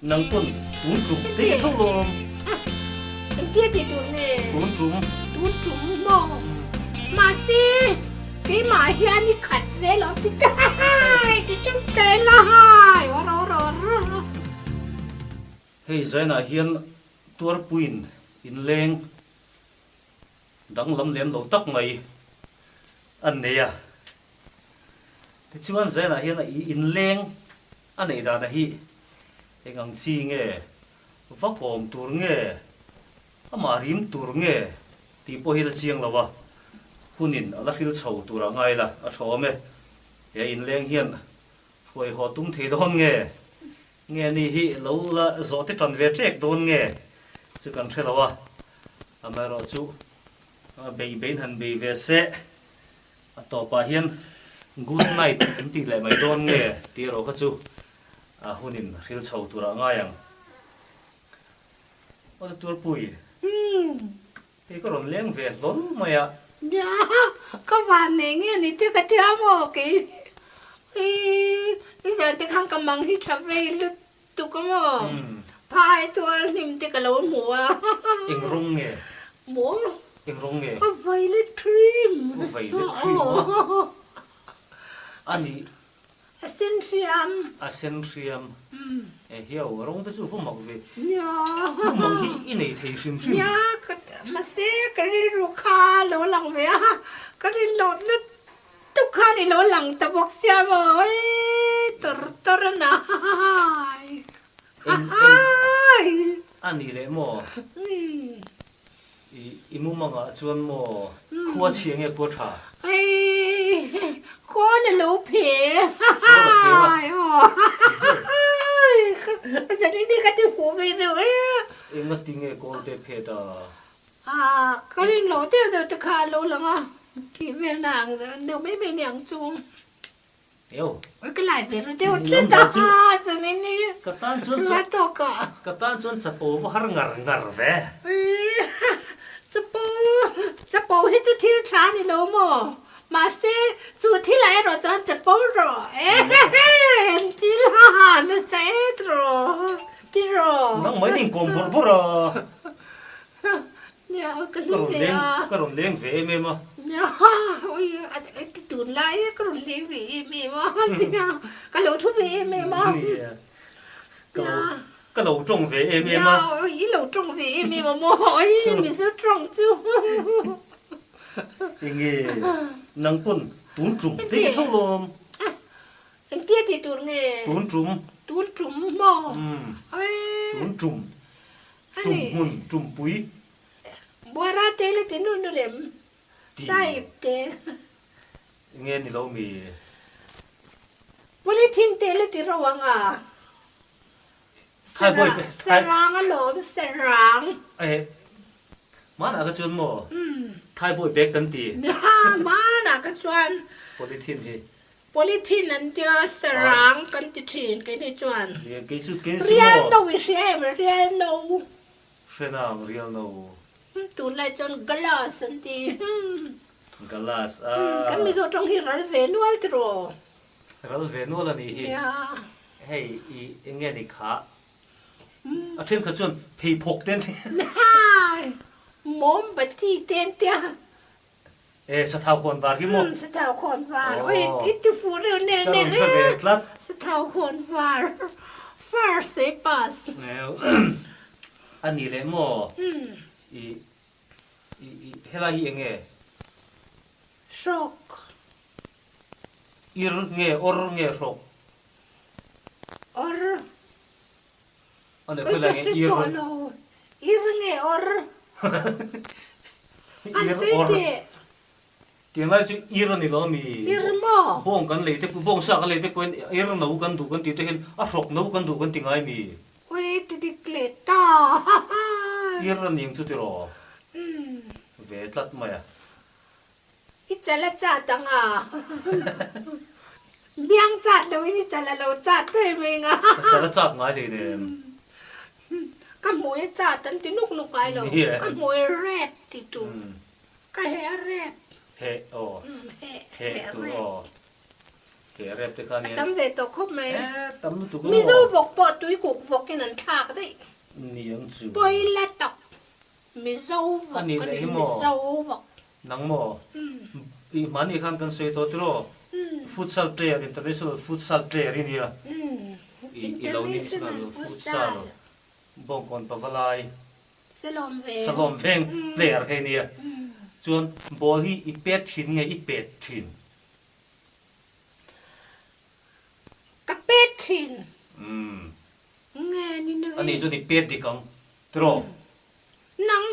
Nang pawn tun tum te i tho lawm. Engtia tih tur nge? Tun tum. Tun tum maw? Mahse, keimah hian i khat ve lo ti ta hai, ti tum ta la hai, awr awr awr. Hei Zainah hian tuarpuiin inleng danglam lem lo tak mai an nei a. Tichuan Zainah hian inleng A neih dana hi eng ang chi nge, va kawm tur nge, amah rim tur nge tih pawh hi la chiang lo a, hunin a la hril chho turah ngai la a tha awm e. He inleng hian hruai haw tum thei dawn nge, nge ni hi lo la zawh te tan ve ṭek dawn nge chu kan hre lo a, amaherawhchu beih beiin han bei ve se. A tawpah hian good night an tih leh mai dawn nge tih erawh kha chu a hunin hril chho turah a ngai ang. Aw Tuarpui, hei ka rawn leng ve hlawl mai a. Nia, ka van nei nge ni te ka tia maw kei ii nizan te khan ka mang hi tha vei lutuk a maw, phai tual hnim te ka lo hmu a. Eng rawng nge? Maw? Eng rawng nge? A violet cream. A violet cream a? A nih. A sen hriam. A sen hriam. E hiau, rawng te chu va mak ve. Nia. Hmu mang hi i nei thei hrim hrim. Nia, ka mahse ka rilru kha lo lang ve a, ka rin loh lut tuk khan i lo lang ta bawk sia maw, e tawr tawr a nai. Eng eng a nih leh maw? I i mumangah chuan maw khua chhia nge khua tha? Ei kawn a lo phe Kawn a phe a. Zanin hi ka ti fuh ve reuh e. Engati nge kawn te phe ta? Ka rin loh deuh deuh te kha a lo lang a, tih vel na ang deuh mai mai aniang chu. Eo. Oi ka lai ve ru deuh tlat a ha zanin hi. Ka tan chuan Hma tawk ah. Ka tan chuan chapo va har ngar ngar ve. Oi chapo chapo hi chu thil tha ni lo maw? Mahse chu thil ah erawh chuan chapo rawh ehehe thil ha ha nasa et rawh ti rawh. Nang mai ning kawm bawrh bawrh a. Nia, ka hlim ve a. Ka rawn leng ve em em a. Nia, ui, a ti tun lai e, ka rawn leng ve em em a, tia, ka lo thu ve em em a. Nia, ka lo, ka lo tawng ve em em a. Nia, ui, i lo tawng ve em em a maw, ui, Mizo tawng chu. Enge, nang pawn tun tum te i tho lawm. Engtia tih tur nge? Tun tum. Tun tum maw? Ui. Tun tum. Tum hmun, tumpui. Buara te le ti nu nu lem sahib te. Nge ni lo mi? Polythene te le ti ro ang a. Sarang alawm sarang. Eh, mana ka chuan maw? Thaibawi bag kan ti. Nia, mana ka chuan. Polythene hi. Polythene an tia sarang kan ti thin keini chuan. Nia kei chu kei chu maw. Rial no i hria em rial no. Hre nang rial no. Tunlai chuan glass an ti. Glass a. Kan Mizo tawng hi ral ve nual tiraw. Ral ve nual a nih hi. Nia. Hei i enge ni kha. A thenkhat chuan pheiphawk te an ti. Hai mawmbati te an tia. E, sathau khawn var hi maw? Umm, sathau khawn var. Oi, i ti fuh reuh nel nel e. Ka rawn hre ve tlat. Sathau khawn var. First e pass. A ni leh maw? I, i, i, helai hi eng nge? Hrawk. Ir nge, or nge hrawk? Or. A leh khawi lai nge ir? Tawh lo. Ir nge or? An sawi teh. Tiang lai chu ir a ni lo ami? Ir maw? Bawng kan lei te bawng sa kan lei te pawhin ir no kan duh kan tih te hian a hrawk no kan duh kan ti ngai mi? Ui ti dik leh ta. Ir a ning chu tiraw? Ve tlat mai a. I chal a chat ang a. Biang chat loin i chal a lo chat thei mai ang a. Ka chal a chat ngai hlei nem. Ka hmui a chat an ti nuk nuk ngai lo. Ka hmui a rep ti tur. Ka heh a rep. Heh aw. Heh tur aw. Ke rep te kha nia. A tam ve tawh khawp mai. E tam lutuk a maw. Mizo vawk pawh tuikuk vawkin an thlak daih. Niang chu. Pawi la tawk. Mizo vawk a ni, Mizo vawk. Nang maw? I hmani khan kan sawi tawh tiraw? Futsal player, international futsal player i nia. I lo ni International futsal. Bawngkawn Pavalai. Salawm veng. Salawm veng player kha i nia. Chuan ball hi i pet thin nge i pet thin? Ka pet thin. Nge ni na ve. Ani chuan i pet dik ang tiraw? Nang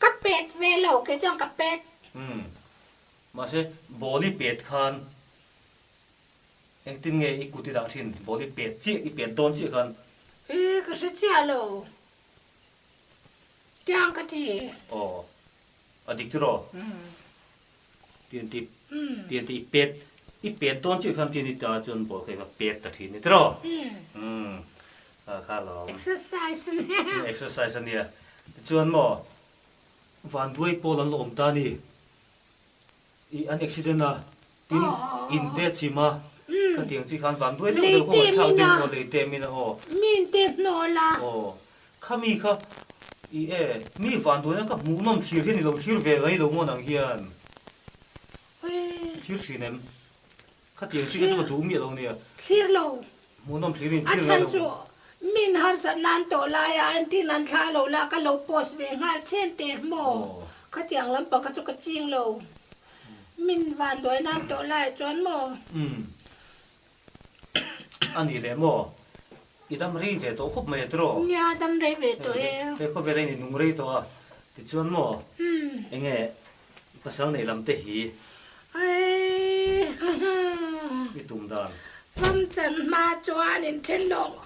ka pet ve lo kei chuan ka pet. Umm. Mahse ball i pet khan engtin nge i kut i dah thin? Ball i pet chiah i pet dawn chiah khan. Ee ka hre chiah lo. Tiang ka ti. Aw. A dik tiraw? Tian ti tian ti i pet i pet dawn chiah khan tian i ta chuan ball kha i va pet ta thin ni tiraw? Umm kha kha lawm. Exercise a nia. Exercise a nia. Tichuan maw vanduai pawl an la awm ta ni. I an accident a tin in te chim a khatiang chi khan vanduai deuh deuh kawng an thlak deuh aw lei te min a aw. Min te hnawl a. Aw Khami kha i e, mi vanduaina ka hmuhnawm thlir hian i lo thlir ve mai lo maw nang hian? Thlir thin em? Khatiang chi kha chu ka duh miah lo nia. Thlir lo. Hmuhnawm thlir in thlir ngai lo. A chhan chu min harsat nan tawh laia entin an thla lo la ka lo post ve nghal chen teh maw? Khatiang lampang kha chu ka ching lo. Min vanduai nan tawh laiah chuan maw? Umm. A ni leh maw? I dam rei ve tawh khawp mai a tiraw? Nia, dam rei ve tawh e. He khawvel a in nung rei tawh a, tichuan maw enge pasal nei lam te hi i tum dan? Fam chan hma chuan in then lawng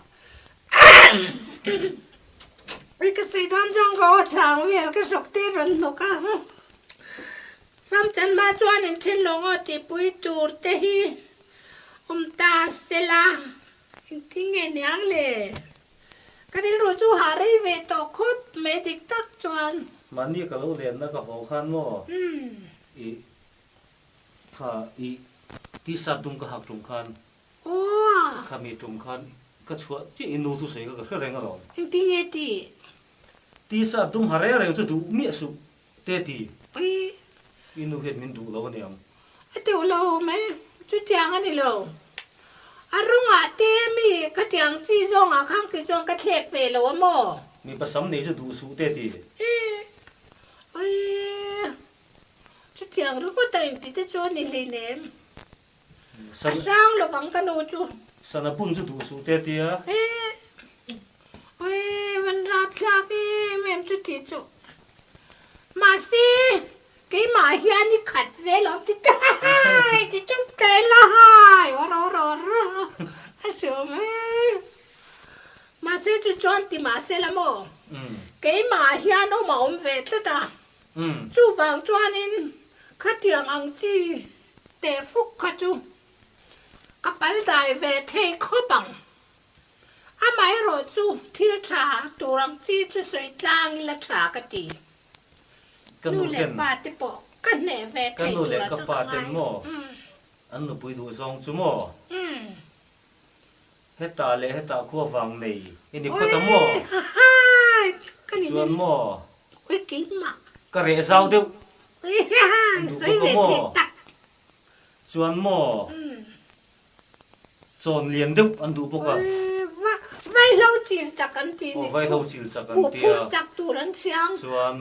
i ka sawi dawn chuan ka aw chang vel ka hruk te rawn hnawk a. Fam chan hma chuan in then lawng aw tihpui tur te hi Awm ta sela, engtin nge niang le? Ka rilru chu hah rei ve tawh khawp mai dik tak chuan. Mahni ka lo lenna ka haw khan maw? I kha i t-shirt dum ka hak tum khan, kha mi tum khan ka chhuah chiah i nu chu sawi kha ka hre reng alawm. Engtin nge tih? T-shirt dum ha reng reng chu duh miah suh Te ti, I nu hian min duh lo a niang. A teuh lo mai, chutiang a ni lo. A rawngah te mi khatiang chi zawngah khan kei chuan ka thlek ve lo a maw? Mipa sam nei chu duh suh te ti. E, aii, chutiang ringawt a inti te chu a ni hleinem. A hrang lovang ka nu chu. Sana bun chu duh suh te tia. E, aii, van rap thlak em em chu tih chu. Mahse, keimah hian i khat ve lo ti ta hai, ti chup ta ila hai, awr awr awr a hriawm e. Mahse chu chuan ti mahse la maw, keimah hian awm a awm ve tlat a. Chuvang chuanin khatiang ang chi Teh fuk kha chu ka pal dai ve thei khawp ang. Amaherawh chu thil tha tur ang chi chu sawi tlang ila tha ka ti. Nu leh pa te pawh ka hneh ve thei tur ah chuan ka ngai. An nupui duh zawng chu maw? Hetah leh hetah khua vang nei i ni phawt a maw? Chuan maw? Ka reh zau deuh an duh bawk a maw? Chuan maw? Chawn lian deuh an duh bawk a. Aw vaihlo chil chak an ti a. Chuan.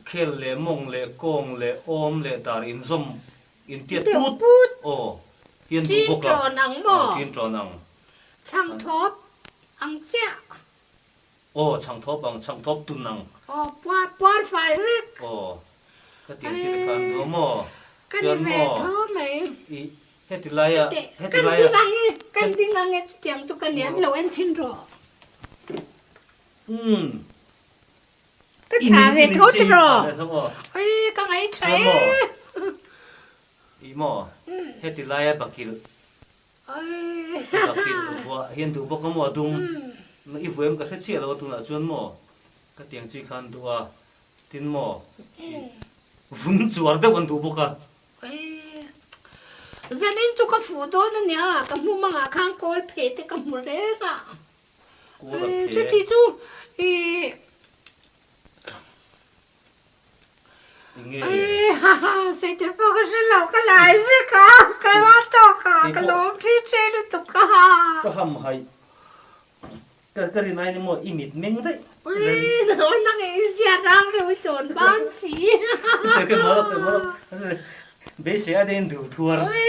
Khel leh mawng leh kawng leh awm leh dar inzawm intiat put aw hian duh bawk a. Aw chin tawn ang. Chhang thawp ang chiah. Aw chhang thawp ang, chhang thawp tun ang. Aw puar puar fai vek. Aw ka tiang chi te kha an duh a maw. Ka ni ve tho mai. I heti laia heti laia. Kan ding ang e, kan ding ang e chutiang chu ka nia lo en thin rawh. Umm. Ka chha ve tho tiraw? Oi ka ngaih tha e. I maw heti laia bakilh bakilh vuah hian duh bawk a maw a dum i vuaim ka hre chiah lo a tunah chuan maw ka tiang chi khan duh a tin maw i. Vun chuar deuh an duh bawk a. Zanin chu ka fuh dawn a nia, ka hmu mangah khan kawl phe te ka hmu reng a. Kawl a phe. Chuti chu i. Enge? Sawitir pawh ka hre lo, ka lai vek a, ka hma tawk a, ka lawm thin thin lutuk a. Ka ham haih. Ka ka rin ai ni maw i mit meng daih. Ui nang i zia rang reuh i chawn ban chi. Che ke maw ke maw beisei a deuhin dul thuar. Ui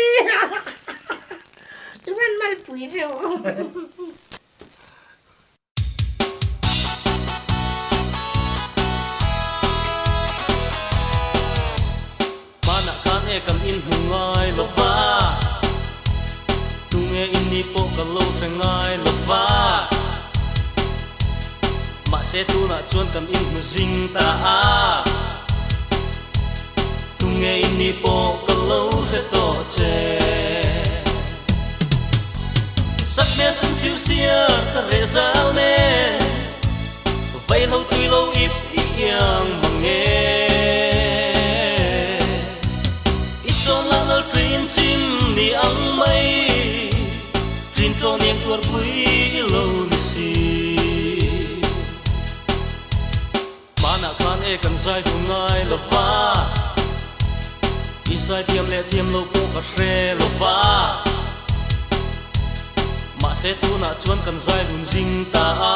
i van malpui reuh. Hmanah khan e kan inhmu ngai lo va, tunge in ni pawh ka lo hre ngai lo va. Mahse tunah chuan kan inhmu zing ta a, tunge in ni pawh ka lo hre tawh che. Sakhmel sum siu siar ka reh zau nen. Vai lo tui lo ip i iang mang e. I chawn lah lal trin chim ni ang mai, Trin ṭawn iang tuar pui i lo ni si. Hmanah khan e kan zai duh ngai lo va, I zai thiam leh thiam lo pawh ka hre lo va. Mahse tunah chuan kan zai hun zing ta a,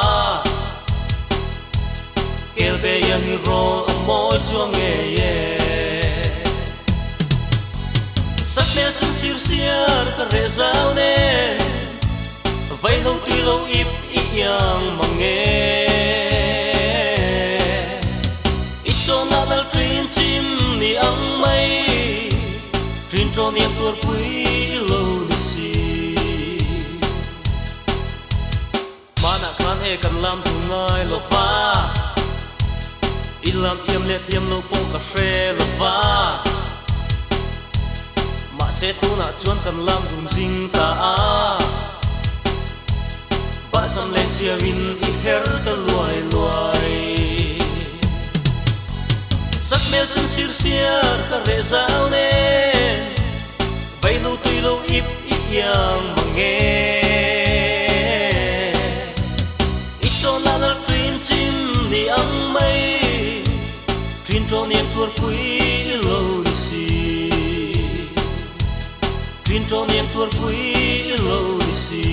Kel be iang i rawl a mawi chuang ngei e. Sakhmel sun sir siar ka reh zau nen, Vai lo tui lo ip i iang mang e. I chawnah lal trin chim ni ang mai, Trin ṭawn iang tuar pui i lo ni si. Hmanah khan e kan lam duh ngai lo va, I lam thiam leh thiam lo pawh ka hre lo va. Mahse tunah chuan kan lam dun zing ta a, Bahsam leng siamin i her ta luai luai. Sakhmel sun sir siar ka reh zau nen, Vai lo tui lo ip i iang mang e. I chawn ah lal trin chim ni ang mai, Trin ṭawn iang tuar pui i lo ni si. Trin ṭawn iang tuar pui i lo ni si.